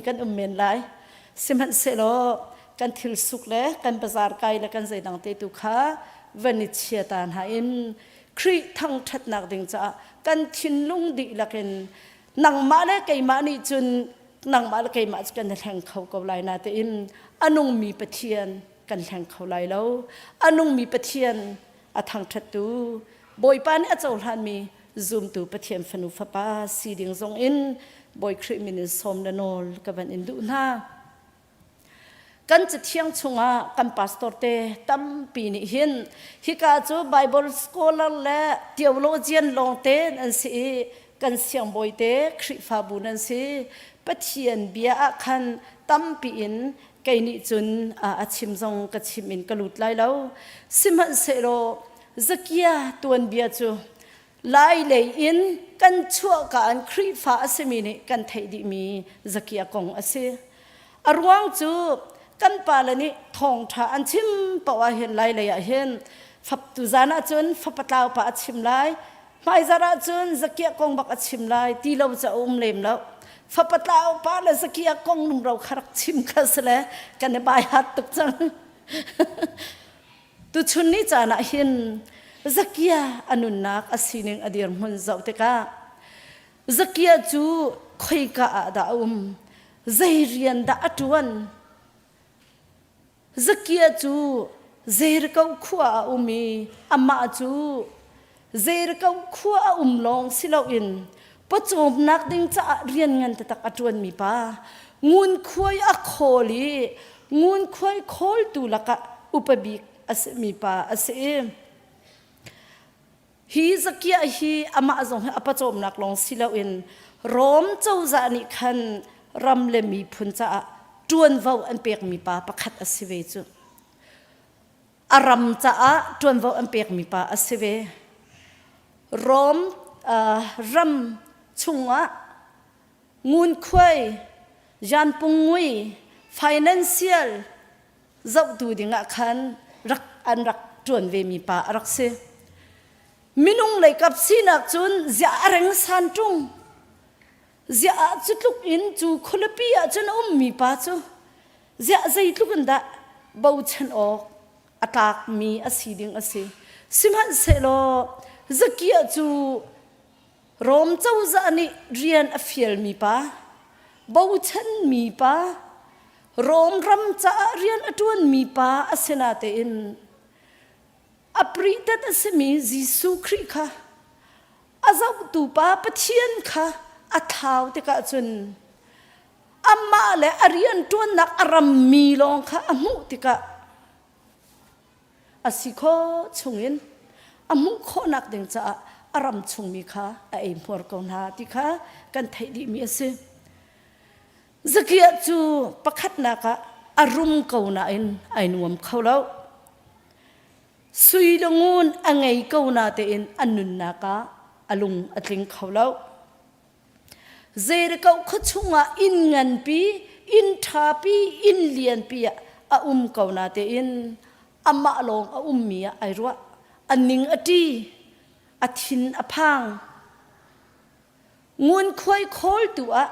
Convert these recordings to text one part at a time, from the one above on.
kan um men lai. Sihmanhsehlaw kan thil suk le kan bazar kai le kan zeidang te tu kha van i chia ta hna in Khrih thangṭhatnak ding caah kan thinlung dihlak in nangmah le keimah nih cun nangmah le keimah cu kan i hleng kho ko lai na tein a nungmi Pathian kan hleng kho lai lo. A nungmi Pathian a thangṭhattu Bawipa nih a cohlanmi zumtu Pathian fanu fapa si ding zong in Bawi Khrih min in sawm le nawl ka van in duh hna. Kan cathiang chungah kan pastor te tampi nih hin hika cu Bible scholar le theologian lawngte an si i kan siangbawi te Khrihfabu nan si. Pathian bia ah khan tampi in kei nih cun a chim zong ka chim in ka lut lai lo. Sihmanhsehlaw Zakia tuanbia cu Lai lei in kan chuahka an Khrihfa a simi nih kan theih dihmi Zakia kong a si. A ruang cu kan pale nih thawngṭha an chim paoh ah hin lai lei ah hin faptu zan ah cun fapatlau pa a chim lai, hmaizarh ah cun Zakia kong bak a chim lai ti lo cu a um lem lo. Fapatlau pa le Zakia kong rumro kha rak chim kha si le kan i bai hat tuk cang. Tuchun ni caan ah hin Zakia a nunnak a sining a dirhmun zoh tikah Zakia cu khoika ah dah a um? Zei rian dah a ṭuan? Zakia cu Jericho khua ah a um i amah cu Jericho khua a um lawng si loin pawcawmnak ding caah rian ngan taktak a ṭuanmi pa ngunkhuai a khawl i ngunkhuai khawltu lakah upa bik a simi pa a si i hi Zakia hi amah zong hi a pawcawmnak lawng si loin Rom cozah nih khan ram le miphun caah ṭuanvo an pekmi pa pakhat a si ve cu. A ram caah ṭuanvo an pekmi pa a si ve. Rom ram chungah ngunkhuai, janpungngui, financial zohtu dingah khan rak an rak ṭuan vemi pa a rak si. Minung leikap sinak cun ziah a reng san ṭung. Ziah ah cu tluk in cu khualipi ah cun a ummi pa cu ziah zeitluk in dah bochan awk a tlakmi a si ding a si. Sihmanhsehlaw Zakia cu Rom cozah nih rian a fialmi pa, bochanmi pa, Rom ram caah rian a ṭuanmi pa a si natein a pritet a simi Jesuh Khrih kha a zohtu pa Pathian kha a thlau tikah cun amah le a rianṭuannak a rammi lawng kha a hmuh tikah a si khawh chungin a hmuh khawhnak ding caah a ram chungmi kha a eihmuar ko hna ti kha kan theih dihmi a si. Zakiah cu pakhatnak ah a rum ko nain ai nuam kho lo. Sui le ngun a ngei ko natein a nunnak ah a lung a tling kho lo. Jericho khua chungah inn nganpi, inn ṭhapi, inn lianpi ah a um ko natein amah lawng a ummi ah ai ruah. A ning a ṭi, a thin a phang. Ngunkhuai khawltu ah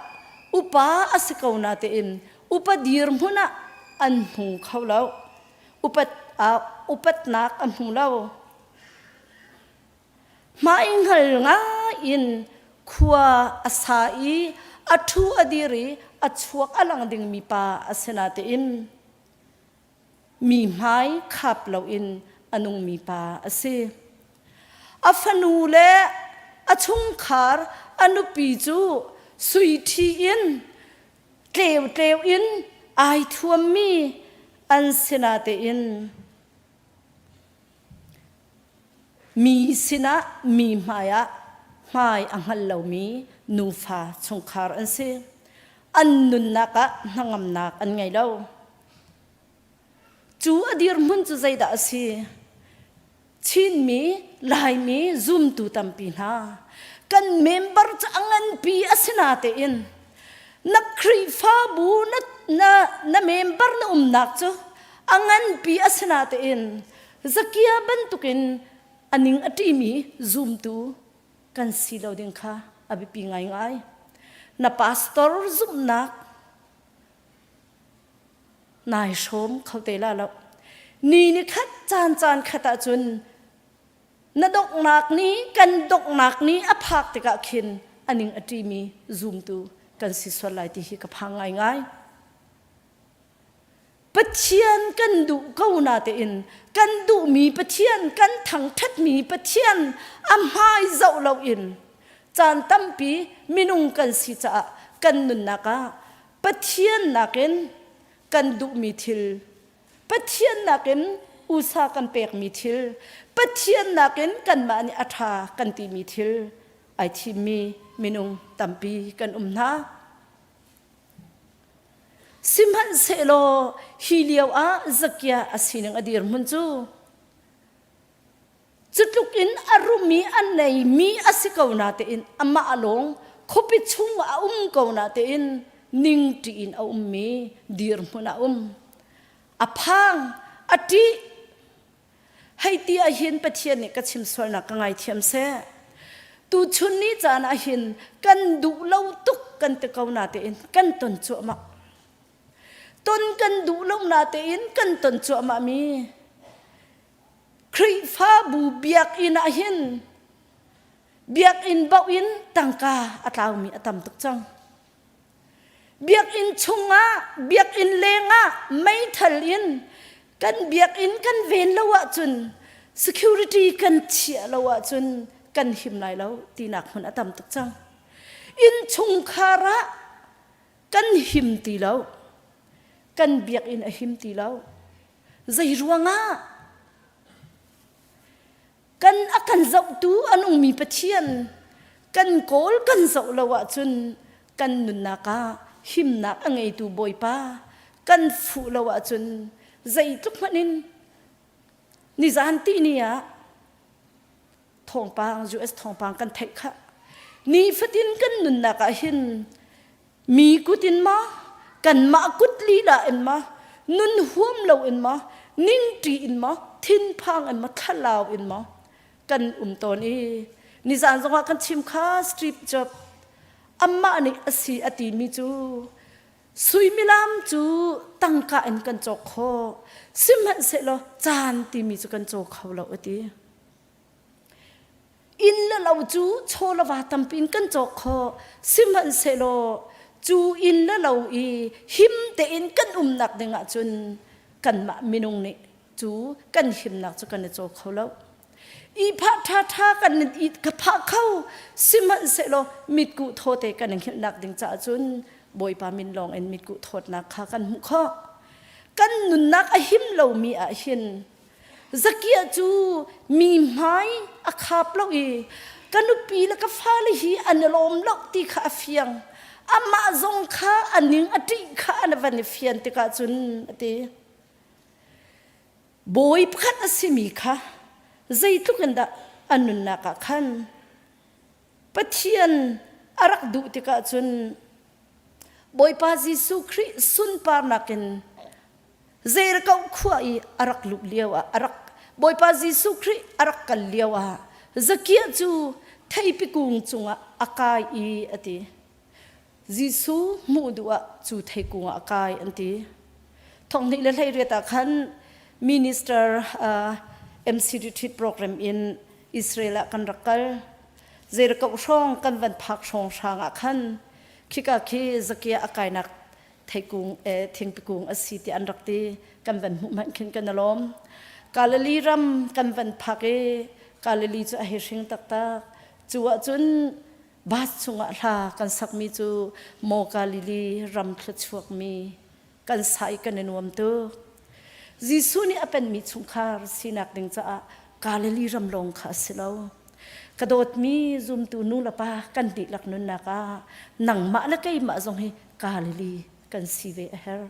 upa a si ko natein upa dirhmun ah an hmu kho lo. Upat, uh, upatnak a hmu lo. Hmaihngal ngai in khua a sa i a ṭhu a dir i a chuak a lang dingmi pa a si natein mi hmai khap loin a nungmi pa a si. A fanu le a chungkhar a nupi cu sui ṭhi in tleutleu in ai thuammi an si natein Mi sinah mi hmaiah hmai a hngal lomi nufa chungkhar an si. An nunnak ah hnangamnak an ngei lo. Cu a dirhmun cu zeidah a si? Chinmi, Laimi zumtu tampi hna kan member cu a nganpi a si natein na Khrihfabu na, na, na member na umnak cu a nganpi a si natein Zakia bantukin a ning a ṭimi zumtu kan si lo ding kha a biapi ngaingai. Na pastor zumhnak. Nai hrawm kho te la lo. Ni ni khat caan caan khat ahcun na donghnak ni kan donghnak ni a phak tikah khin a ning a ṭimi zumtu kan si sual lai ti hi ka phang ngaingai. Pathian kan duh ko na tein kan duhmi Pathian kan thangṭhatmi Pathian a hmai zoh loin caan tampi minung kan si caah kan nunnak ah Pathian nakin kan duhmi thil Pathian nakin usa kan pekmi thil Pathian nakin kanmah nih a ṭha kan timi thil ai thimmi minung tampi kan um hna. Sihmanhsehlaw hi lio ah Zakia a sining a dirhmun cu cutluk in a rum i a neimi a si ko natein amah lawng khuapi chung ah a um ko natein ningṭi in a ummi dirhmun a um. A phang, a ṭih, Hei ti ahhin Pathian nih ka chim sualnak ka ngaithiam seh. Tuchun ni caan ahhin kan duh lo tuk kan ti ko natein kan ton cuahmah. Ton kan duh lo natein kan ton cuahmah mi Khrihfabu biakinn ahhin biakinn bauh in tangka a tlaumi a tam tuk cang. Biakinn chungah, biakinn lengah meithal in kan biakinn kan ven lo ahcun security kan chiah lo ahcun kan him lai lo tinak hmun a tam tuk cang. Innchungkhar ah kan him ti lo. Kan biakinn a him ti lo. Zei ruangah? Kan a kan zohtu a nungmi Pathian kan kawl kan zoh lo ahcun kan nunnak ah himnak a ngeitu Bawipa kan fuh lo ahcun zeitluk hmanh in nizan tihni ah thawngpang US thawngpang kan theih khah nifatin kan nunnak ah hin Mi kut in ma, kanmah kut lila in ma, nun huam lo in ma, ningṭi in ma, thinphang in ma, thlalau in ma, kan um tawn i nizan zongah kan chim kha Steve Jobs amah nih a si a timi cu suimilam cu tangka in kan cawk khawh sihmanhsehlaw caan timi cu kan caw kho lo a ti. Inn le lo cu chaw le va tampi in kan cawk khawh. Sihmanhsehlaw cu inn le lo i him tein kan umnak ding ahcun kanmah minung nih cu kan himnak cu kan i caw kho lo. Ihphah ṭhaṭha kan i ka phah kho sihmanhsehlaw mitkuh thawte kan i hngilhnak ding caah cun Bawipa min lawng in mitkuh thawtnak kha kan hmuh khawh. Kan nunnak a him lomi ah hin Zakia cu mi hmai a khap lo i ka nupi le ka fale hi an i lawm lo ti kha a fiang. Amah zong kha a ning a ṭih kha an van i fian tikah cun a ti. Bawi pakhat a simi kha zeitluk in dah a nunnak ah khan Pathian a rak duh tikah cun Bawipa Jesuh Khrih sunparnak in Jericho khua i a rak luh lio ah a rak Bawipa Jesuh Khrih a rak kal lio ah Zakia cu theipi kung cungah a kai i a ti. Jesuh hmuh duh ah cu theikung ah a kai an ti. Thonghnih le 18 ah khan minister uh, MC retreat program in Israel ah kan rak kal. Jericho hrawng kan van phak hrawng hrang ah khan khika khi Zakia a kainak theikung eh, thingpikung a si ti an rak ti kan van hmuh hmanh khin kan i lawm Galilee ram kan van phak i Galilee cu a hei hring taktak cu ahcun bus chungah hla kan sakmi cu Maw Galilee ram thluachuakmi kan sa i kan i nuam tuk Jesuh nih a penmi chungkhar sinak ding caah Galilee ram lawng kha a si lo Ka dawtmi zumtu nu le pa kan dihlak nunnak ah nangmah le keimah zong hi Galilee kan si ve a herh.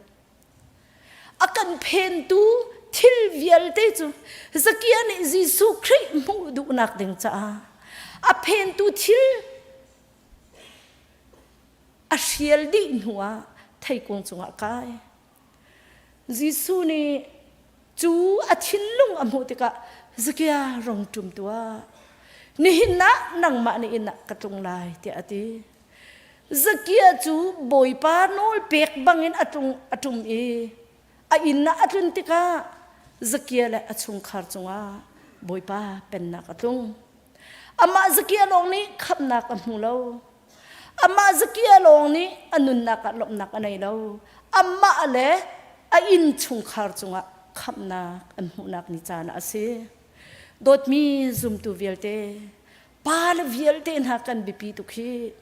A kan phentu thil vialte cu Zakia nih Jesuh Khrih hmuh duhnak ding caah a phentu thil a hrial dih hnuah theikung cungah kai. Jesuh nih cu a thinlung a hmuh tikah Zakia rong ṭum tuah. Nihin ah nangmah nih inn ah ka tlung lai tiah a ti. Zakia cu Bawipa nawl pek bangin a tlung a ṭum i A inn ah a tlun tikah Zakia le a chungkhar cungah Bawipa pennak a tlung. Amah Zakia lawng nih khamhnak a hmu lo. Amah Zakia lawng nih a nunnak ah lawmhnak a nei lo. Amah le a inn chungkhar cungah khamhnak an hmuhnak ni caan ah a si. Dawtmi zumtu vialte, pa le vialte hna kan biapi tuk hi.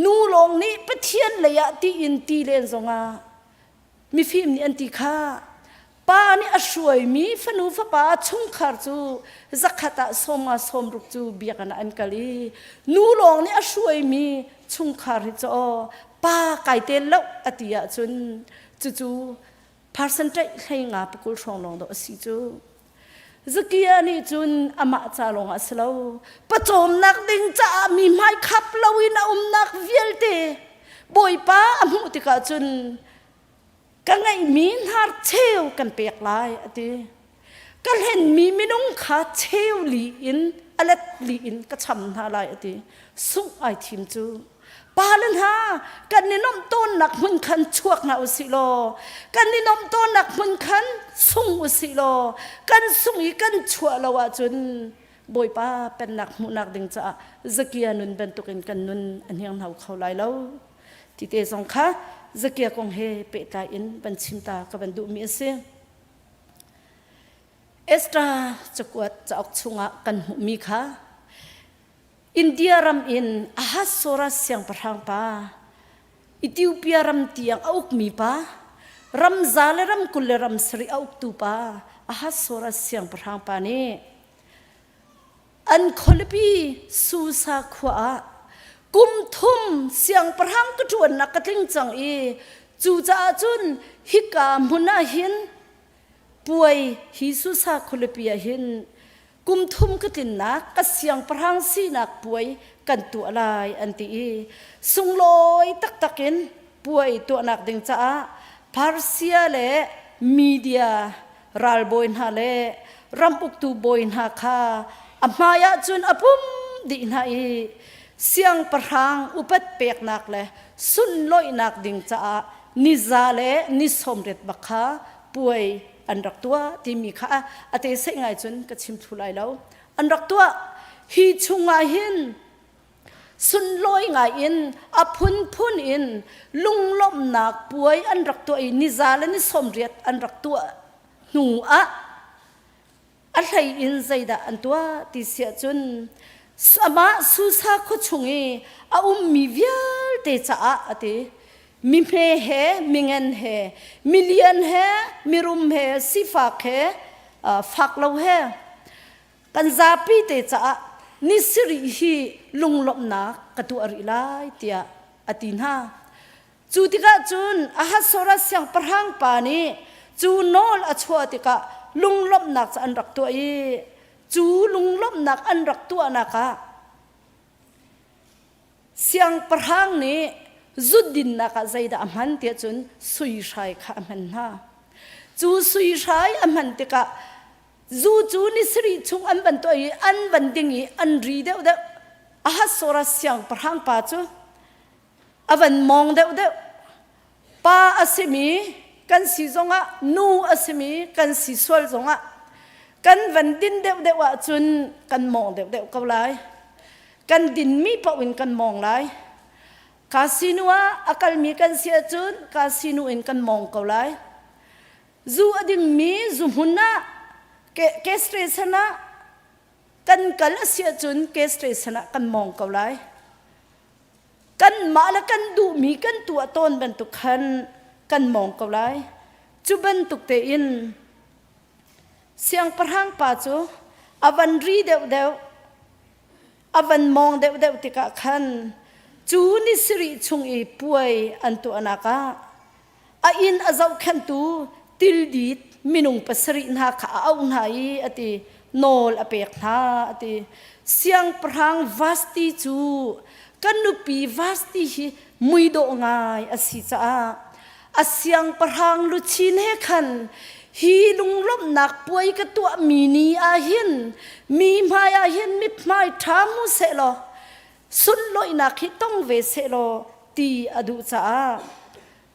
Nu lawng nih Pathian lei ah tiin ti len zongah mifim nih an ti kha pa nih a hruaimi fanu fapa chungkhar cu zakhat ah sawmnga sawmruk cu biakinn ah an kal i nu lawng nih a hruaimi chungkhar hi cu aw pa kai tel lo a ti ahcun cucu percentage 15 pakul hrawng lawng dawh a si cu. Zakia nih cun amah ca lawng ah si lo pawcawmnak ding caah mi hmai khap loin a umnak vialte Bawipa a hmuh tikah cun ka ngeihmi hnar cheu kan pek lai a ti. Ka hlenmi minung kha cheu li in a let li in ka cham hna lai a ti. Sungh ai thim cu. Pale hna kan i nuamh tawnnak hmun khan chuak hna u sih law kan i nuamh tawnnak hmun khan sung u sih law kan sung i kan chuah lo ahcun Bawipa pennak hmuhnak ding caah Zakia nun bantukin kan nun a hnianghno kho lai lo ti te zong kha Zakia kong he pehtlai in van chim ta ka van duhmi a si. Esther cakuat cauk chungah kan hmuhmi kha India ram in Ahasuerus siangpahrang pa, Ethiopia ram tiang a ukmi pa, ram za le ram 20 le ram sarih a uktu pa Ahasuerus siangpahrang pa nih an khualipi Susa khua ah kum thum siangpahrang ka ṭuannak ka tling cang i cucaah cun hika hmun ah hin puai hi Susa khualipi ah hin kum thum ka tlinnak ka siangpahrang sinak puai kan tuah lai an ti i sunglawi taktak in puai tuahnak ding caah Persia le Media ralbawi hna le ram uktu bawi hna kha a hmai ah cun a pum dih hna i siangpahrang upat peknak le sunlawihnak ding caah niza le ni sawmriat bak kha puai an rak tuah timi kha a te seih ngai cun ka chim thlu lai lo. An rak tuah. Hi chungah hin sunlawi ngai in a phunphun in lunglawmhnak puai an rak tuah i niza le ni 80 an rak tuah hnu ah a hlei in zeidah an tuah ti siah cun amah Susa khua chung i a ummi vialte caah a ti mihme he mingen he milian he mirum he sifak he fak lo he kan zapi te caah ni sarih hi lunglawmhnak ka tuah rih lai tiah a ti hna. Cu tikah cun Ahasuerus siangpahrang pa nih cu nawl a chuah tikah lunglawmhnak cu an rak tuah i cu lunglawmhnak an rak tuahnak ah siangpahrang nih zudinnak ah zeidah a hman tiah cun sui hrai kha a hman hna. Cu sui hrai a hman tikah zu cu ni sarih chung an van tuah i an van ding i an ri deuhdeuh. Ahasuerus siangpahrang pa cu a van mawng deuhdeuh. Pa a simi kan si zongah nu a simi kan si sual zongah kan van din deuhdeuh ahcun kan mawng deuhdeuh ko lai. Kan dinmi paoh in kan mawng lai. Casino ah a kalmi kan si ahcun casino in kan mawng ko lai. Zu a dingmi zu hmun ah gas station ah kan kal a si ahcun gas station ah kan mawng ko lai. Kanmah le kan duhmi kan tuah tawn bantuk khan kan mawng ko lai. Cu bantuk tein siangpahrang pa cu a van ri deuhdeuh, a van mawng deuhdeuh tikah khan cu ni sarih chung i puai an tuahnak ah a inn a zohkhenhtu tildit minung pasarih hna kha a auh hna i a ti nawl a pek hna a ti siangpahrang Vasti cu kan nupi Vasti hi muidawh ngai a si caah a siangpahrang luchin he khan hi lunglawmhnak puai ka tuahmi ni ah hin mi hmai ah hin mithmai ṭha hmu seh law sunlawihnak hi tong ve seh law ti a duh caah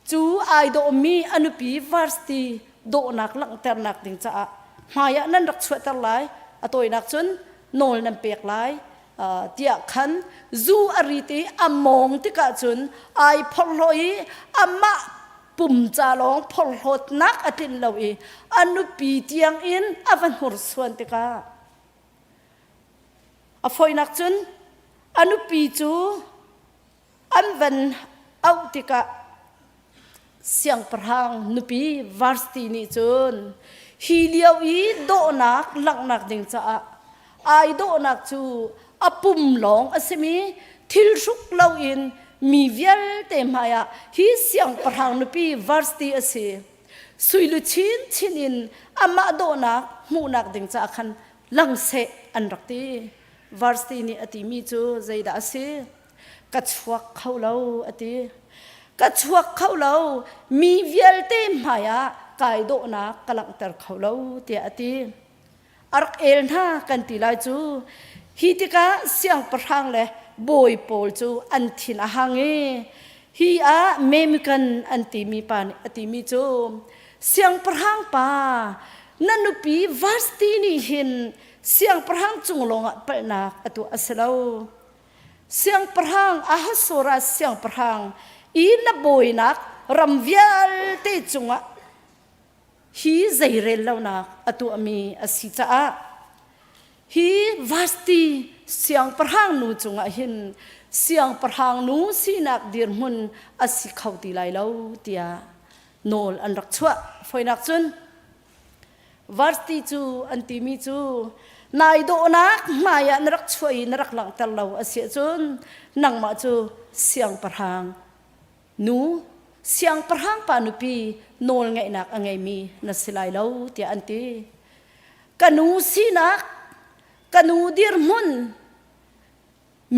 cu ai dawhmi a nupi Vasti dawhnak langhternak ding caah hmai ah nan rak chuahter lai. A tawinak cun nawl nan pek lai tiah khan zu a rit i a mawng tikah cun ai phorhlaw i amah pum ca lawng phorhlawtnak a tlinh lo i a nupi tiang in a va hnursuan tikah a fawinak cun a nupi cu an van auh tikah siangpahrang nupi Vashti nih cun hi lio i dawhnak langhnak ding caah ai dawhnak cu a pum lawng a simi thil hruk loin mi vialte hmaiah hi siangpahrang nupi Vashti a si suilu chinchin in amah dawhnak hmuhnak ding caah khan lang seh an rak ti. Vashti nih a timi cu zeidah a si? Ka chuak kho lo a ti. Ka chuak kho lo, mi vialte hmaiah kai dawhnak ka langhter kho lo tiah a ti. A rak el hna kan ti lai cu. Hi tikah siangpahrang le bawi pawl cu an thin a hang i hi ah Memikan an timi pa nih a timi cu siangpahrang pa na nupi Vashti nih hin siangpahrang cung lawngah palhnak a tuah a si lo. Siangpahrang Ahasuerus siangpahrang i na bawinak ram vialte cungah hi zeirel lonak a tuahmi a si caah hi Vashti siangpahrang nu cungah hin siangpahrang nu sinak dirhmun a si kho ti lai lo tiah nawl an rak chuah. Foinak cun Vashti cu an timi cu nai dawhnak hmai ah na rak chuah i na rak langhter lo a si ahcun nangmah cu siangpahrang nu siangpahrang pa nupi nawlngeihnak a ngeimi na si lai lo tiah an ti. Ka nu sinak ka nu dirhmun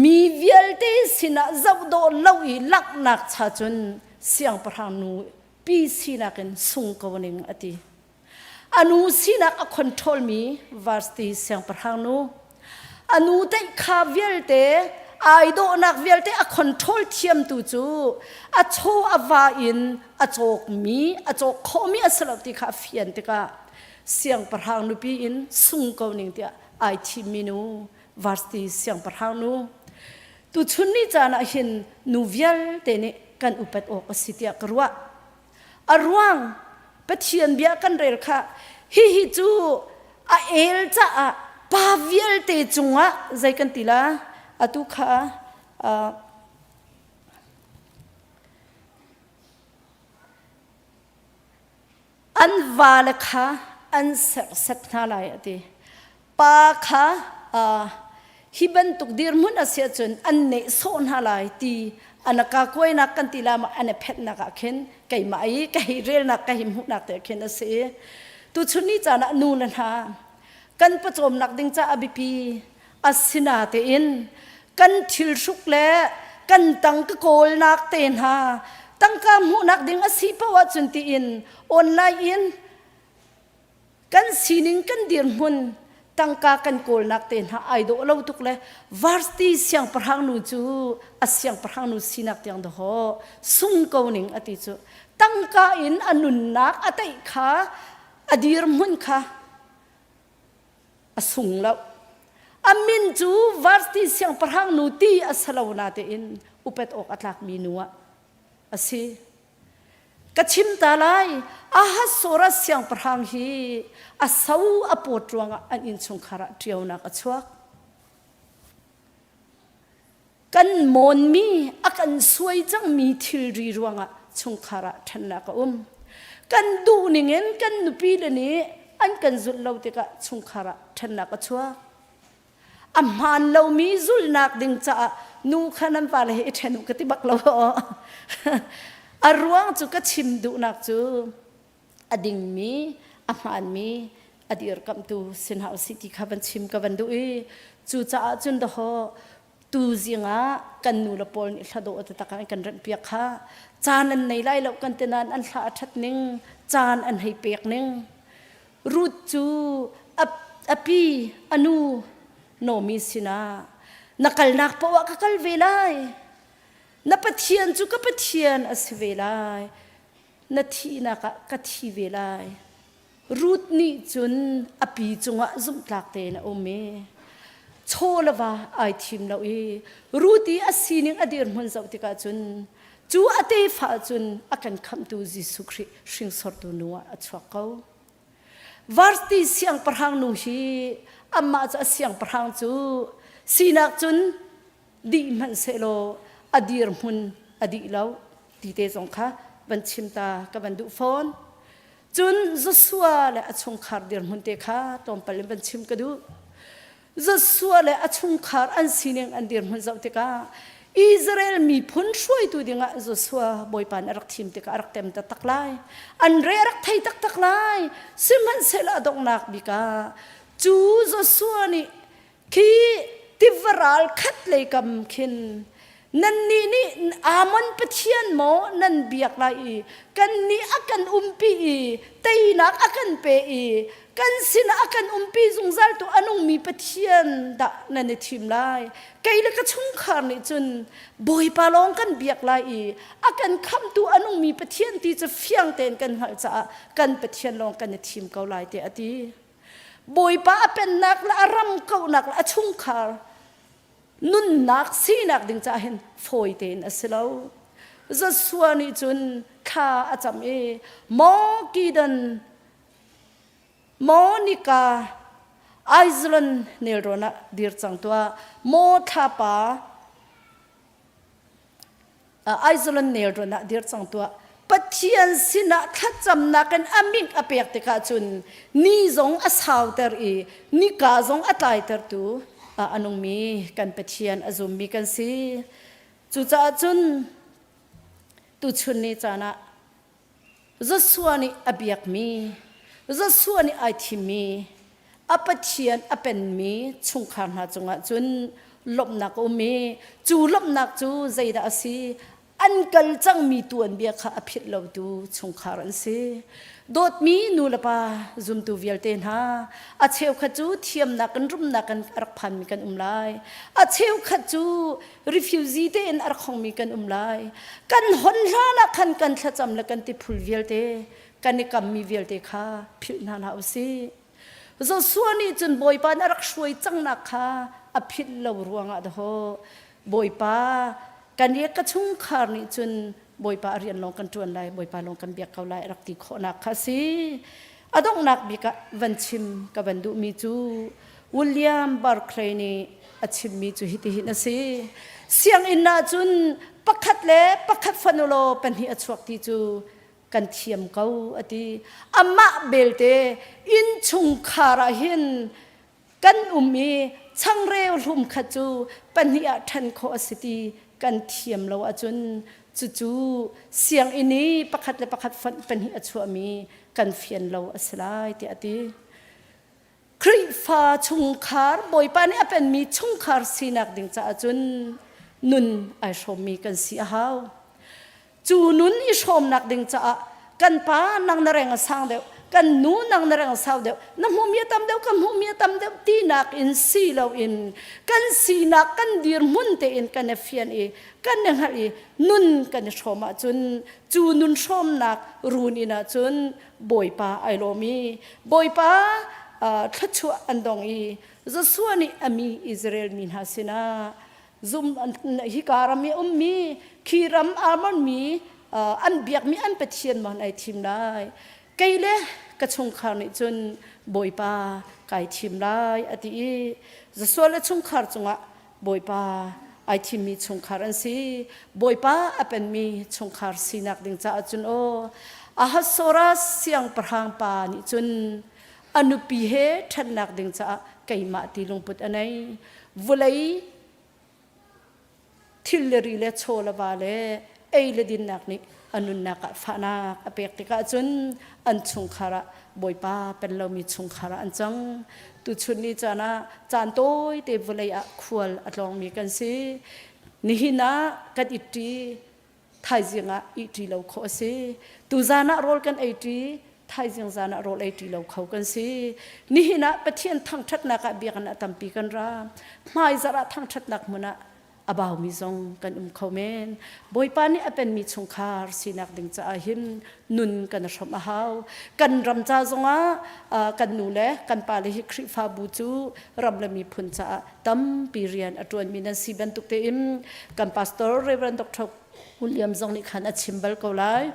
mi vialte sinah zoh dawh lo i langhnak cha cun siangpahrang nu pi sinak in sung ko ning a ti. A nu sinak a control mi Vashti siangpahrang nu. A nu teih vialte ai dawhnak vialte a control thiamtu cu a chaw a va in a cawkmi a cawk khawhmi a si lo ti kha a fian tikah siangpahrang nupi in sung ko ning tiah ai thimmi nu Vashti siangpahrang nu tuchun ni caan ah hin nu vialte nih kan upat awk a si tiah ka ruah. A ruang Pathian bia kan rel kha hihi cu a el caah pa vialte cungah zei kan ti la atu kha uh, An vale kha an serhsat hna lai a ti. Pa kha uh, hi bantuk dirhmun a si ahcun an nehsawh hna lai ti an ka kuainak kan ti la ma an i phetnak ah khin keimah i ka hei relnak ka hei hmuhnak te khin a si. Tuchun ni caan ah nu le hna kan pawcawmnak ding caah a biapi Asinatein kan thilhruk le kan tangka kawlnak te hna tangka hmuhnak ding a si paoh ahcun tiin online in kan sining kan dirhmun tangka kan kawlnak te hna ai dawh lo tuk le varsity siangpahrang nu cu a siangpahrang nu sinak tiang dawh sung ko ning a ti cu tangka in a nunnak a teih kha a dirhmun kha a sung lo. A min cu Vashti siangpahrang nu ti a si lo natein upat awk a tlakmi nu ah a si. Ka chim ta lai, Ahasuerus siangpahrang hi a so a pawt ruangah an innchungkhar ah ṭionak a chuak. Kan mawnmi a kan suai cangmi thilri ruangah chungkhar ah ṭhennak a um. Kan duh ningin kan nupi le nih an kan zulh lo tikah chungkhar ah ṭhennak a chuak. A hmaan lomi zulhnak ding caah nu kha nan vale he i ṭhen u ka ti bak lo. A ruang cu ka chim duhnak cu a dingmi, a hmaanmi, a dirkamhtu si hna usih ti kha van chim ka van duh i cucaah cun dahawh tu zing ah kan nu le pawl nih hla dawh taktak an kan remh piak kha caan an nei lai lo kan ti nain an hla a ṭhat ning caan an hei pek ning Ruth cu a pi a nu Naomi sinah na kalnak paoh ah ka kal ve lai na Pathian cu ka Pathian a si ve lai na thihnak ah ka thi ve lai. Ruth nih cun a pi cungah zumhtlak tein a um i chaw le va ai thim lo i Ruth i a sining a dirhmun zoh tikah cun cu a tefa cun a kan khamhtu Jesuh Khrih hringsortu nu ah a chuak ko. Vasti siangpahrang nu hi amah cu a siangpahrang cu sinak cun dih hmanh sehlaw a dirhmun a dih lo ti te zong kha van chim ta ka van duh fawn. Cun Joshua le a chungkhar dirhmun te kha tlawmpal in van chim ka duh. Joshua le a chungkhar an sining an dirhmun zoh tikah Israel miphun hruaitu dingah Joshua Bawipa nih a rak thim tikah a rak tem taktak lai. An re a rak thei taktak lai. Sihmanhsehlaw a donghnak bik ah cu Joshua nih khi tiva ral khat lei kam khin nannih nih Amon Pathian maw nan biak lai i kannih a kan umpi i teinak a kan pe i kan sinah a kan umpi zungzal tu a nungmi Pathian dah nan i thim lai kei le ka chungkhar nih cun Bawipa lawng kan biak lai i a kan khamtu a nungmi Pathian ti cu fiang tein kan hngalh caah kan Pathian lawng kan i thim ko lai tiah a ti Bawipa a pennak le a ram kauhnak le a chungkhar nunnak sinak ding caah hin fawi tein a si lo. Joshua nih cun thla a cam i maw Gideon maw nika Iceland nelrawn ah dir cang tuah maw thlapa Iceland nelrawn ah dir cang tuah Pathian sinah thlacamnak in a ming a pek tikah cun ni zong a sauter i nika zong a tlaitertu a nungmi kan Pathian a zummi kan si. Cucaah cun tuchun ni caan ah Joshua nih a biakmi, Joshua nih ai thimmi, a Pathian a penmi chungkhar hna cungah cun lawmhnak a um i cu lawmhnak cu zeidah a si? An kal cangmi tuanbia kha a philh lotu chungkhar an si. Dawtmi nu le pa zumtu vialte hna, a cheukhat cu thiamnak in rumnak in a rak phanmi kan um lai. A cheukhat cu refugee tein a rak hongmi kan um lai. Kan hon hlan ah khan kan thlacam le kan tiphul vialte, kan i kammi vialte kha philh hna hlah usih. Joshua nih cun Bawipa nih a rak hruai cangnak kha a philh lo ruangah dahaw Bawipa kan i ka chungkhar nih cun Bawipa a rian lawng kan ṭuan lai, Bawipa lawng kan biak ko lai a rak ti khawhnak kha a si. A donghnak bik ah van chim ka van duhmi cu William Barclay nih a chimmi cu hitihin a si. Sianginn ah cun pakhat le pakhat fanu law pahnih a chuak ti cu kan thiam ko a ti. Amah belte innchungkhar ah hin kan um i changreu hlum khat cu pahnih ah ṭhen khawh a si ti kan thiam lo ahcun cucu sianginn i pakhat le pakhat fonh pahnih a chuahmi kan fian lo a si lai tiah a ti. Khrihfa chungkhar Bawipa nih a penmi chungkhar sinak ding caah cun nun ai hrawmmi kan si a hau. Cu nun i hrawmnak ding caah kan pa nang na reng a sang deuh, kan nu nang na reng a sau deuh, na hmuhmi a tam deuh, ka hmuhmi a tam deuh tinak in si loin kan sinak kan dirhmun tein kan i fian i kan i hngalh i nun kan i hrawm ahcun cu nun hrawmnak run in ahcun Bawipa ai lawm i Bawipa thluachuah an dong i Joshua nih a mi Israel mi hna sinah zum hika ram i ummi khi ram Amon mi an biakmi an pathian maw ai thim lai kei le ka chungkhar nih cun Bawipa kai thim lai a ti i Joshua le chungkhar cungah Bawipa ai thimmi chungkhar an si Bawipa a penmi chungkhar sinak ding caah cun aw Ahasuerus siangpahrang pa nih cun a nupi he ṭhatnak ding caah keimah ti lungput a nei vulei thil le ri le chaw le va le ei le dinnak nih a nunnak ah fahnak a pek tikah cun an chungkhar ah Bawipa pen lomi chungkhar ah an cang. Tuchun ni caan ah caan tawite vawlei ah khual a tlawngmi kan si. Nihin ah kan itti thaizing ah ihṭi lo khawh a si. Tuzan ah rawl kan eiṭi, thaizing zan ah rawl eiṭi lo kho kan si. Nihin ah Pathian thangṭhatnak ah biakinn ah tampi kan ra. Hmaizarh ah thangṭhatnak hmun ah. A baumi zong kan um kho men. Bawipa nih a penmi chungkhar sinak ding caah hin nun kan hrawmh a hau. Kan ram ca zongah kan nu le kan pa le hi Khrihfabu cu ram le miphun caah tampi rian a ṭuanmi nan si bantuk tein kan pastor Reverend Dr. William zong nih khan a chim bal ko lai.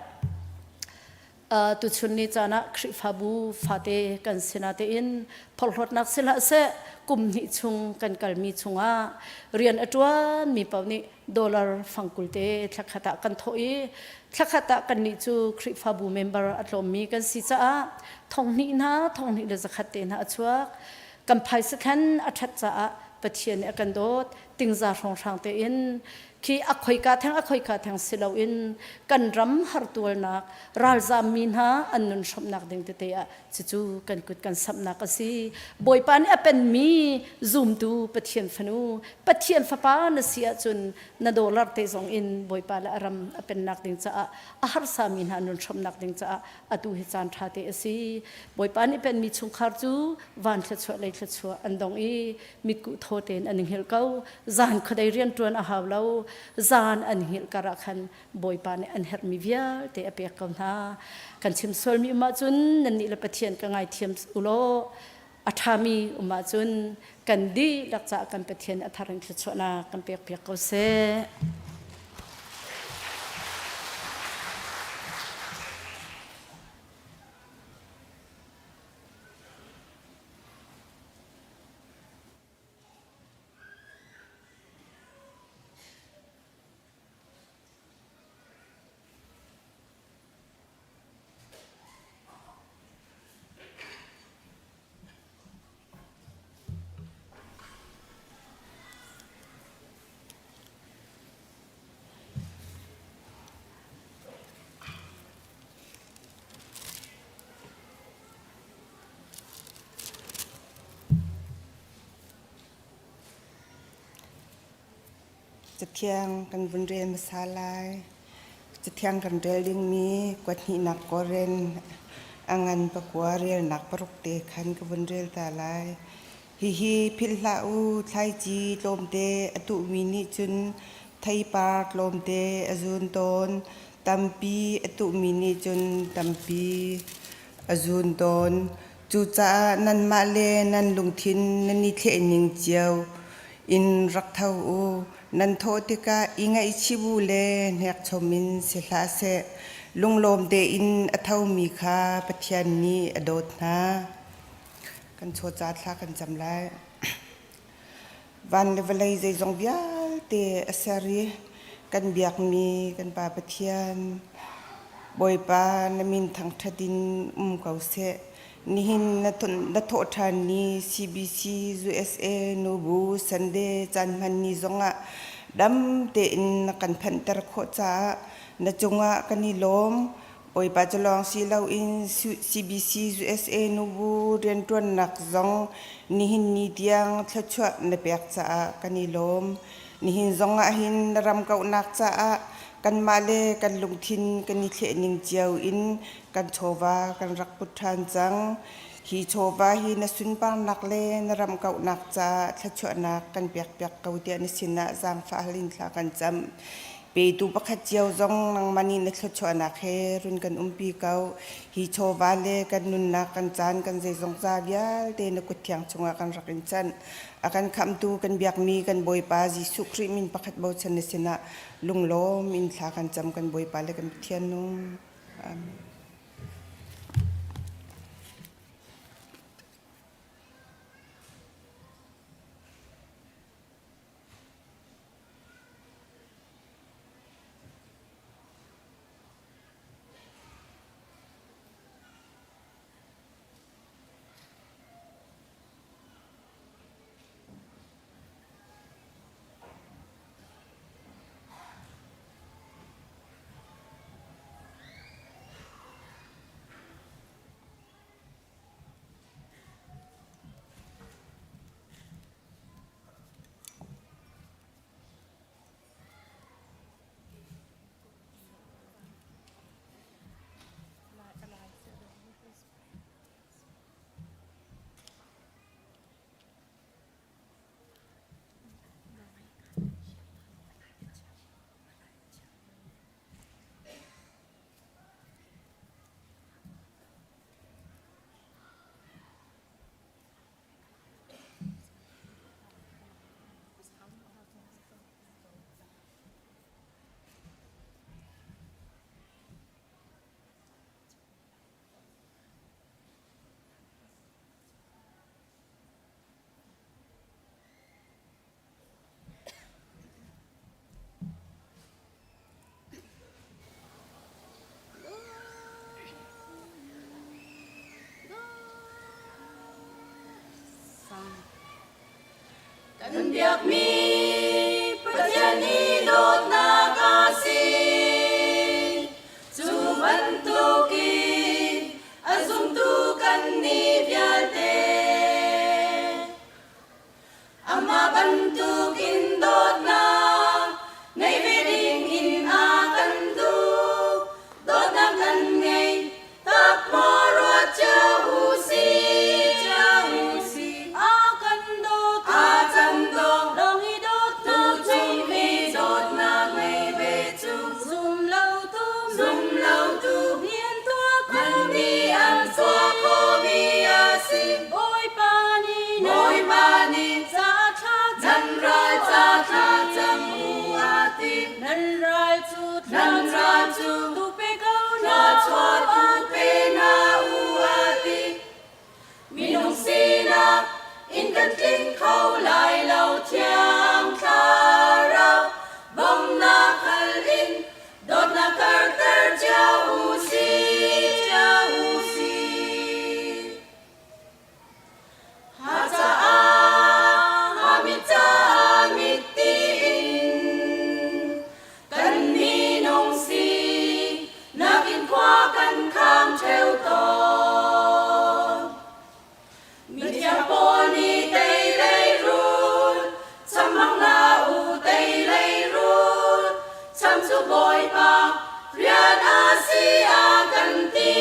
Tuchun ni caan ah Khrihfabu fate kan sina tein phorhlawtnak si hlah seh kum hnih chung kan kalmi chungah rian a ṭuanmi paoh nih dollar fangkul te thlakhat ah kan thawh i thlakhat ah kannih cu Khrihfabu member a tlawmmi kan si caah 2000 hna 2100 te hna a chuak. Kan phaisa khan a ṭhat caah Pathian nih a kan dawt tingza hrawnghrang tein khi a khoika theng a khoika theng si loin kan ram hartualnak ralzammi hna an nun hrawmhnak ding tete ah cucu kan kut kan samhnak a si. Bawipa nih a penmi zumtu Pathian fanu Pathian fapa na si ahcun na dollar te zong in Bawipa le a ram a pennak ding caah a harsami hna nun hrawmhnak ding caah atu hi caan ṭha te a si. Bawipa nih penmi chungkhar cu van thluachuah lei thluachuah an dong i mitkuh thaw tein an i hngilh ko. Zan khuadei rianṭuan a hau lo. Zan an hngilh kar ah khan Bawipa nih an herhmi vialte a pek ko hna. Kan chim sualmi um ahcun nannih le Pathian ka ngaithiam u law a ṭhami um ahcun kan dihlak caah kan Pathian a thar in thluachuahnak kan pekpiak ko seh. Cathiang kan vun rel hmasa lai. Cathiang kan rel dingmi kuathnihnak Korin a ngan pakua relnak paruk te khan ka vun rel ta lai. Hihi philh hlah u, thlaici tlawmte a tuhmi nih cun theipar tlawmte a zun tawn, tampi a tuhmi nih cun tampi a zun tawn. Cucaah nanmah le nan lungthin nan i thlehning cio in rak tho u. Nan thawh tikah i ngaihchih bu le hnekchom in si hlah seh. Lunglawm tein a thomi kha Pathian nih a dawt hna. Kan chawca thla kan cam lai. Van le vawlei zeizong vialte a ser i kan biakmi kan Pa Pathian, Bawipa na min thangṭhat in um ko seh. Nihin na thawh ṭhan ni CBC USA Nubu Sunday caan hman ni zongah dam tein na kan phanhter khawh caah na cungah kan i lawm. Bawipa cu lawng si loin CBC USA nubu rianṭuannak zong nihin ni tiang thluachuah na pek caah kan i lawm. Nihin zong ah hin na ram kauhnak caah kanmah le kan lungthin kan i thlehning cio in kan chawva kan rak put ṭhan cang. Hi chawva hi na sunparnak le na ram kauhnak caah thluachuahnak kan pekpiak ko tiah na sinah zaangfah hal in thla kan cam. Petu pakhat cio zong nangmah nih na thluachuahnak he run kan umpi ko. Hi chawva le kan nunnak, kan caan, kan zeizong ca vialte na kut thiang chungah kan rak in chanh. A kan khamhtu, kan biakmi kan Bawipa Jesuh Khrih min pakhat bochan na sinah lunglawm in thla kan cam kan Bawipa le kan Pathian nung. Amen. Kan biakmi Pathian i dawtnak a si. Cu bantukin a zumtu kannih vialte amah bantukin dawtnak ngei ve ding in a kan duh. Dawtnak kan ngei tak maw ruat cio u sih, cio u sih. A kan dawt, a kan dawt, lawng i dawttu cung i dawtnak ngei ve cu. Zum lo tu, zum lo tu, rian tuah khomi an tuah khomi a si. Bawipa nih, Bawipa nih ca thla nan ral ca thla cam u a ti. Nan ral cu nan ral cu tu pe ko hna chuah tu pe hna u a ti. Minung sinak in kan tling kho lai lo thiang thlarau bawmhnak hal in dawtnak karter cio u sih cio u sih. Ha caah ha mit caah mit tiin kan minung si nakin khua kan khang ṭheo tawn. Mithiang pawl nih tei leirul, cham hmang hna u tei leirul, cham cu Bawipa rian a si a kan ti,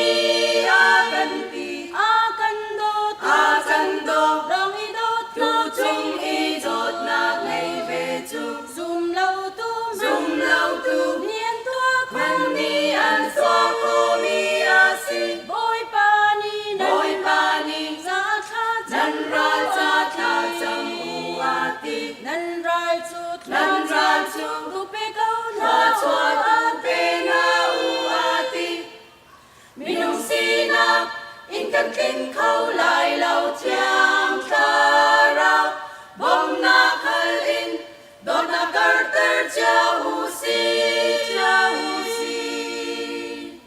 a kan ti. A kan dawt, a kan dawt, lawng i dawt tu cung i dawtnak ngei ve cu. Zum lo tu, zum lo tu, nian tuah khomi an tuah khomi a si. Bawipa nih Bawipa nih ca thla nan ral ca thla cam u a ti. Nan ral cu nan ral cu tu pe ko hna chuah tu pe hna u a ti. Minung sinak in kan tling kho lai lo thiang thlarau bawmhnak hal in dawtnak karter cio u sih cio u sih.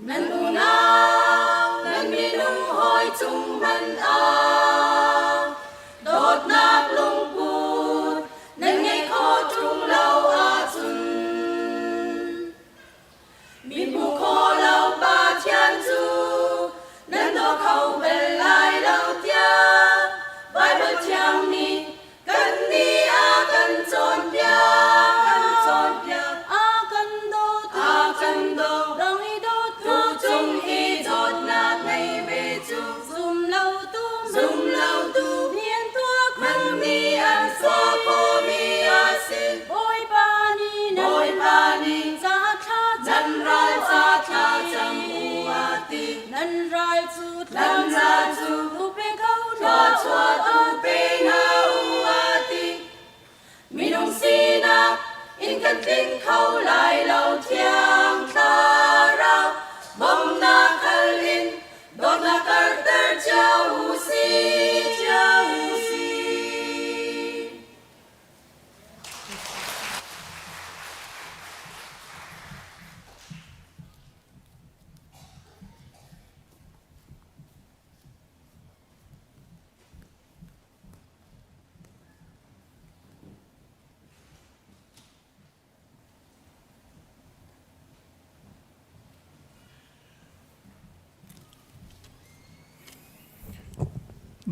Nan unau nan minung hawi cung hmanh ah dawtnak lungput nan ngeih khawh ṭung lo ahcun Mi hmu kho lo Pathian cu nan daw kho bal lai lo tiah Baibal Thiang nih kannih a kan cawnpiak. Kan cawnpiak. A kan dawt. A kan dawt. Lawng i dawt tu cung i dawtnak ngei ve cu zum lo tu zum lo tu rian tuah khomi an tuah khomi a si. Bawipa nih Bawipa nih ca thla nan ral ca thla cam u a ti. Nan ral cu nan ral cu tu pe ko hna chuah tu pe hna u a ti. Minung sinak in kan tling kho lai lo thiang thlarau bawmhnak hal in dawtnak karter cio u sih cio u sih.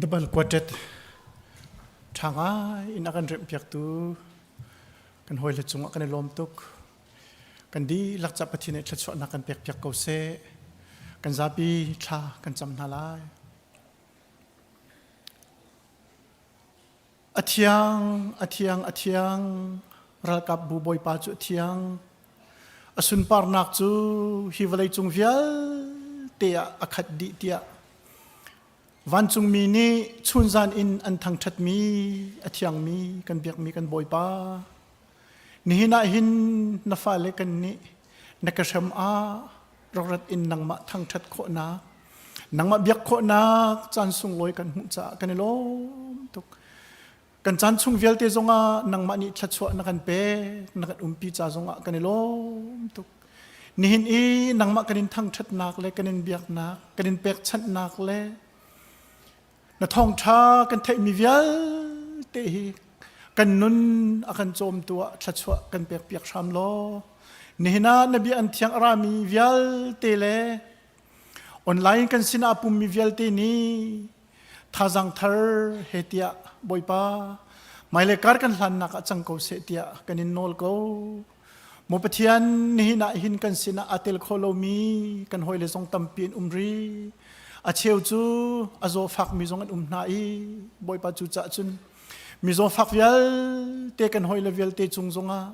Double Quartet ṭha ngai in a kan remhpiaktu kan hawile cungah kan i lawm tuk. Kan dihlak ca Pathian nih thluachuahnak kan pekpiak ko seh. Kan zapi thla kan cam hna lai. A thiang, a thiang, a thiang, ralkapbu Bawipa cu a thiang. A sunparnak cu hi vawleicung vialte ah a khat dih tiah vancungmi nih chunzan in an thangṭhatmi a thiangmi kan biakmi kan Bawipa. Nihin ah hin na fale kan nih na ka hrem ah rawkrat in nangmah thangṭhat khawhnak nangmah biak khawhnak caan sunglawi kan hmuh caah kan i lawm tuk. Kan caan chung vialte zongah nangmah nih thluachuah na kan pek, na kan umpi ca zongah kan i lawm tuk. Nihin i nangmah kan in thangṭhatnak le kan in biaknak, kan in pekchanhnak le. Na thawngṭha kan theihmi vialte hi kan nun a kan cawmtu ah thluachuah kan pekpiak hram law nihin ah na bia an thiang a rami vialte le online kan sinah pummi vialte nih thazang thar he tiah Bawipa hmailei kar kan hlannak ah cang ko seh tiah kan in nawl ko. Maw Pathian nihin ah hin kan sinah aa tel kho lomi kan hawile zong tampi an um rih. A cheu cu a zawfakmi zong an um hna i Bawipa cu cah cun mi zawfak vialte kan hawile vialte cung zongah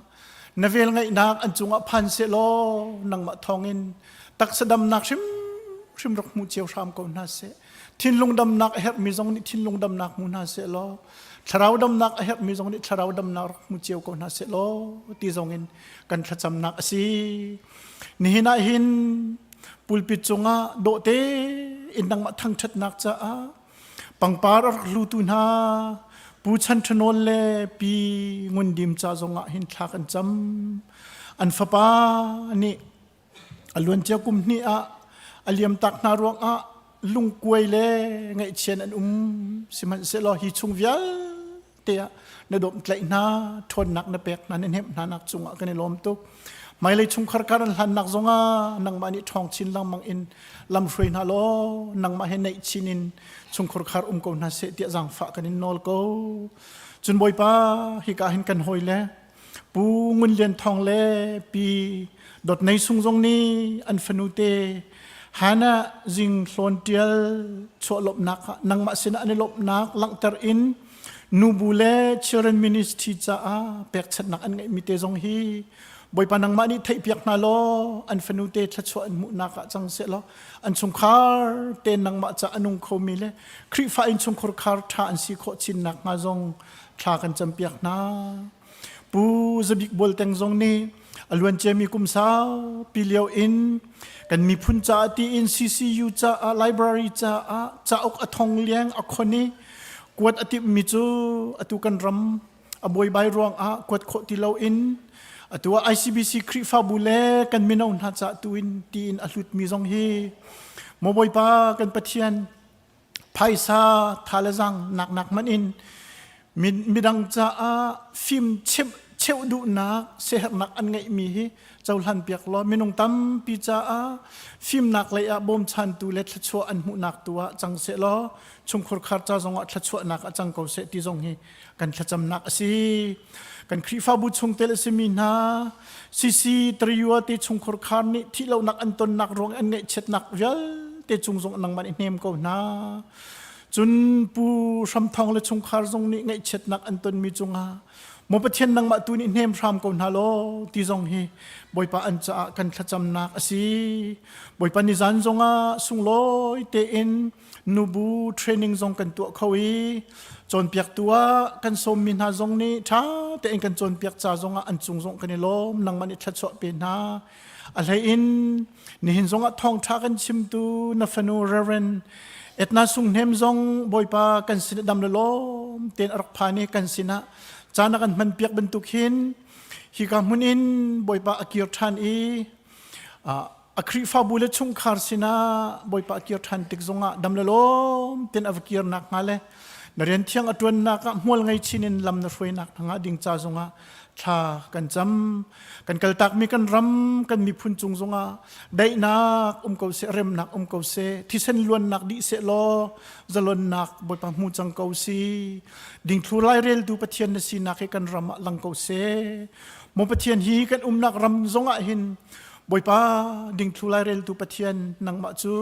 na vel ngaihnak an cungah phan seh law nangmah thawngin taksa damnak hrimhrim rak hmu cio hram ko hna seh. Thinlung damnak a herhmi zong nih thinlung damnak hmu hna seh law thlarau damnak a herhmi zong nih thlarau damnak rak hmu cio ko hna seh law ti zong in kan thlacamnak a si. Nihin ah hin pulpit cungah dawhte in nangmah thangṭhatnak caah pangpar a rak hlutu hna Pu Chan Ṭhanawl le Pi Ngun Dim ca zongah hin thla kan cam. An fapa nih A luancia kum hnih ah a liamtak hna ruangah lungkuai le ngaihchian an um. Sihmanhsehlaw hi chung vialte ah na dawmhtlaih hna, ṭhawnnak na pek hna, na hnemh hna nak cungah kan i lawm tuk. Hmailei chungkhar kar an hlannak zongah nangmah nih ṭhawng chin lengmang in lam hruai hna law nangmah he naih chin in chungkhar khar um ko hna seh tiah zaangfah kan in nawl ko. Cun Bawipa, hika hin kan hawi le Pu Ngun Lian Thawng le Pi Dawt Nei Sung zong nih an fanute Hannah Zing Hlawn Ṭial chuah lawmhnak ah nangmah sinah an i lawmhnak langhter in nubu le Children Ministry caah pekchanhnak an ngeihmi te zong hi Bawipa nangmah nih theihpiak hna law an fanute thluachuah an hmuhnak ah cang seh law an chungkhar te nangmah ca a nung khomi le Khrihfa innchungkhar khar ṭha an si khawh chin nakhnga zong thla kan campiak hna. Pu Zabik Bual Teng zong nih a luanciami kum saupi lio in kan miphun caah tiin CCU caah library caah cauk a thong liang a khon i kuat a timhmi cu atu kan ram a buaibai ruangah kuat khawh ti loin atu ah ICBC Khrihfabu le kan mino hna caah tu in tiin a hlutmi zong hi maw Bawipa kan Pathian phaisa tha le zang nak nak hmanh in midang caah fim chimh cheuh duhnak siaherhnak an ngeihmi hi cohlan piak law minung tampi caah fimnak lei ah bawmchantu le thluachuah an hmuhnak tu ah cang seh law chungkhur khar ca zongah thluachuahnak ah cang ko seh ti zong hi kan thlacamnak a si. Kan Khrihfabu chungtel a simi hna CC Triua te chungkhur khar nih thihlonak an tonnak ruang an ngaihchiatnak vialte cung zong nangmah nih hnem ko hna. Cun Pu Hram Thawng le chungkhar zong nih ngaihchiatnak an tonmi cungah Maw Pathian nangmah tu nih hnem hram ko hna law ti zong hi Bawipa an caah kan thlacamnak a si. Bawipa nizan zongah sunglawi tein nubu training zong kan tuah kho i cawnpiaktu ah kan sawmmi hna zong nih ṭha tein kan cawnpiak ca zong ah an cung zong kan i lawm nangmah nih thluachuah pe hna a hlei in nihin zong ah thawngṭha kan chimtu na fanu Reverend Etna Sung Hnem zong Bawipa kan sin dam le lawm tein a rak phan i kan sinah caan a kan hman piak bantuk hin hika hmun in Bawipa a kir ṭhan i a Khrihfabu le chungkhar sinah Bawipa a kir ṭhan tik zongah dam le lawm ten a va kir nakhnga le na rian thiang a ṭuannak ah hmual ngei chin in lam na hruainak hnga ding ca zongah thla kan cam. Kan kaltakmi kan ram kan miphun cung zongah daihnak um ko seh, remnak um ko seh, thisen luannak dih seh law zalonnak Bawipa hmu cang ko si. Dingthlu laireltu Pathian na sinak hi kan ram ah lang ko seh. Maw Pathian hi kan umnak ram zongah hin Bawipa dingthlu laireltu Pathian nangmah cu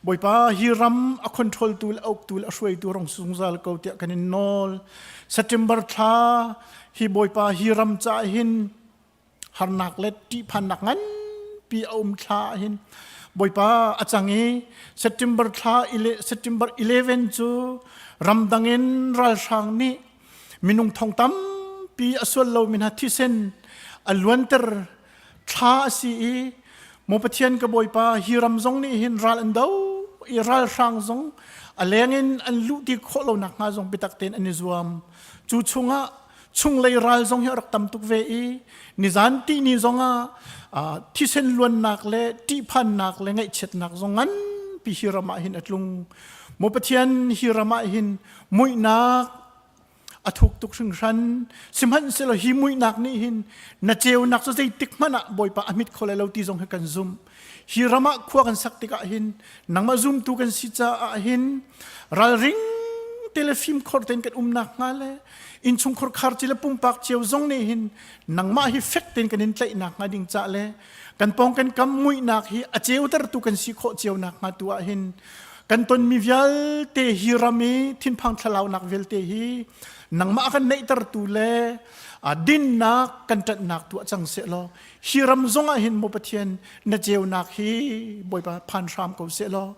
Bawipa hi ram a control tu le a uktu le a hruaitu rong zungzal ko tiah kan in nawl. September thla hi Bawipa hi ram caah hin harnak le ṭihphannak nganpi a um thla ah hin Bawipa a cang i September thla September 11 cu ramdang in ralhrang nih minung thong tampi a sual lomi hna thisen a luanter thla a si i maw Pathian ka Bawipa hi ram zong nih hin ral an do i ralhrang zong a leng in an luh ti khawh lo nak hnga zong biatak tein an i zuam cu chungah chunglei ral zong hi a rak tam tuk ve i nizan ti ni zongah thisen luannak le ṭihphannak le ngaihchiatnak zong nganpi. pi hi ram ah hin a tlung. Maw Pathian, hi ram ah hin muihnak a thuk tuk hringhran. Sihmanhsehlaw hi muihnak nih hin na ceunak cu zeitik hmanh ah Bawipa a hmit kho lai lo ti zong hi kan zumh. Hi ram ah khua kan sak tikah hin nangmah zumtu kan si caah hin ralring te le fimkhor tein kan umnak hnga le innchungkhar khar ci le pumpak cio zong nih hin nangmah hi fek tein kan in tlaihnak hnga ding ca le kan pawng kan kam muihnak hi a ceutertu kan si khawh cio nak hnga tu ah hin kan tonmi vialte hi ram i thinphang thlalaunak vialte hi nangmah kan neihtertu le dinnak kan ṭanhnak tu ah cang seh law hi ram zong ah hin maw Pathian na ceunak hi Bawipa phan hram ko seh law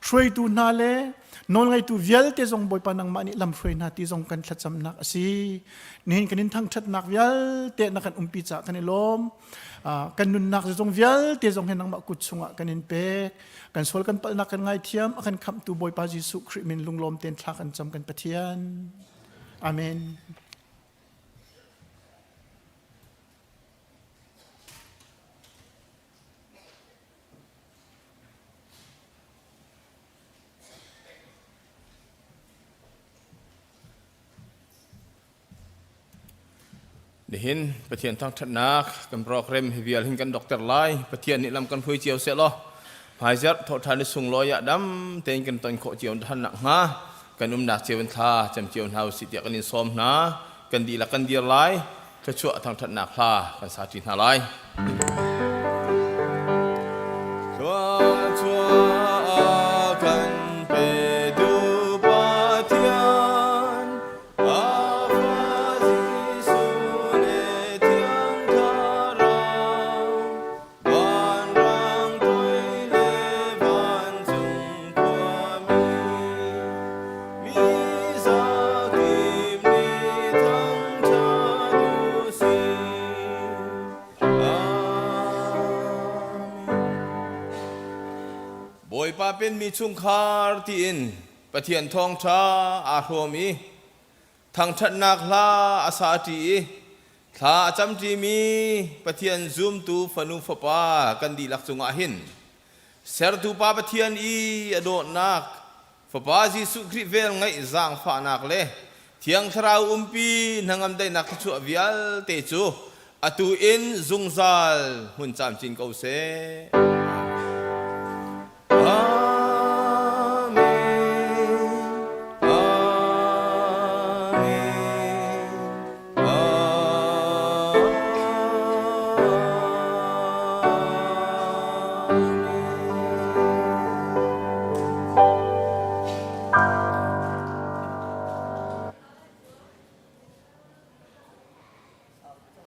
hruaitu hna le nawlngeitu vialte zong Bawipa nangmah nih lam hruai hna ti zong kan thlacamnak a si. Nihin kan in thangṭhatnak vialte na kan umpi caah kan i lawm. Kan nunnak zong vialte zong hi nangmah kut chungah kan in pek. Kan sual kan palhnak kan ngaithiam, a kan khamhtu Bawipa Jesuh Khrih min lunglawm tein thla kan cam kan Pathian. Amen. Nihin Pathian thangṭhatnak kan program hi vial hin kan dokter lai. Pathian nih lam kan hruai cio seh law hmaizarh thawhṭhan ni sunglawi ah dam tein kan ton khawh cio ṭhan nakhnga kan umnak cio in thla cam cio hna usih tiah kan in sawm hna. Kan dihlak kan dir lai. Thluachuah thangṭhatnak hla kan sa ṭi hna lai. Thluachuah kan petu Pathian, a Fa Jesuh le Thiang Thlarau, vanrang toi le vancung khuami, mi zakip nih thangṭhat u sih. Bawipa penmi chungkhar tiin Pathian thawngṭha aa hrawm i thangṭhatnak hla a sa ṭi i thla a camṭimi Pathian zumtu fanu fapa kan dihlak cungah hin sertu Pa Pathian i a dawtnak Fapa Jesuh Khrih velngeih zaangfahnak le Thiang Thlarau umpi hnangam daihnak thluachuah vialte cu atu in zungzal hmun camcin ko seh.